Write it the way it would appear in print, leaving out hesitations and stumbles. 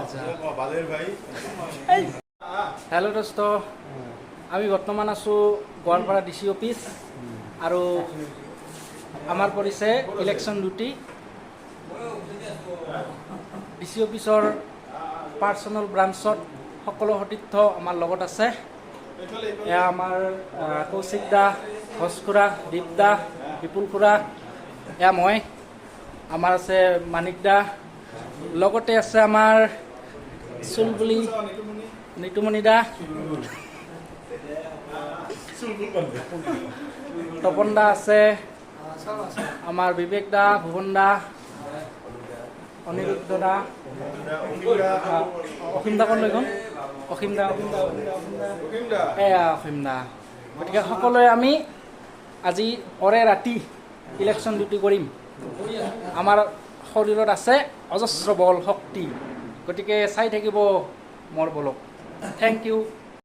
আচ্ছা। বালেৰ ভাই। হেল্ল' দোস্ত, আমি বৰ্তমান আছোঁ গোৱালপাৰা ডি চি অফিচ আৰু আমাৰ পৰিছে ইলেকশ্যন ডিউটি। ডি চি অফিচৰ পাৰ্চনেল ব্ৰাঞ্চত সকলো সতীৰ্থ আমাৰ লগত আছে। এয়া আমাৰ কৌশিক দা, ঘোষ খুৰা, দীপ দা, বিপুল খুৰা, এয়া মই, আমাৰ আছে মানিক দা, লগতে আছে আমাৰ চুলবুলি নিতুমণি দা, তপন দা আছে, আমাৰ বিবেক দা, ভুৱন দা, অনিৰুদ্ধ দা, অসীম দা। কোন লৈ গ'ল অসীম দা? অসীম দা, অসীম দা, এয়া অসীম দা। গতিকে সকলোৱে আমি আজি ওৰে ৰাতি ইলেকশ্যন ডিউটি কৰিম। আমাৰ শৰীৰত আছে অজস্ৰ বল শক্তি। গতিকে চাই থাকিব মোৰ ব্লগ। Thank U.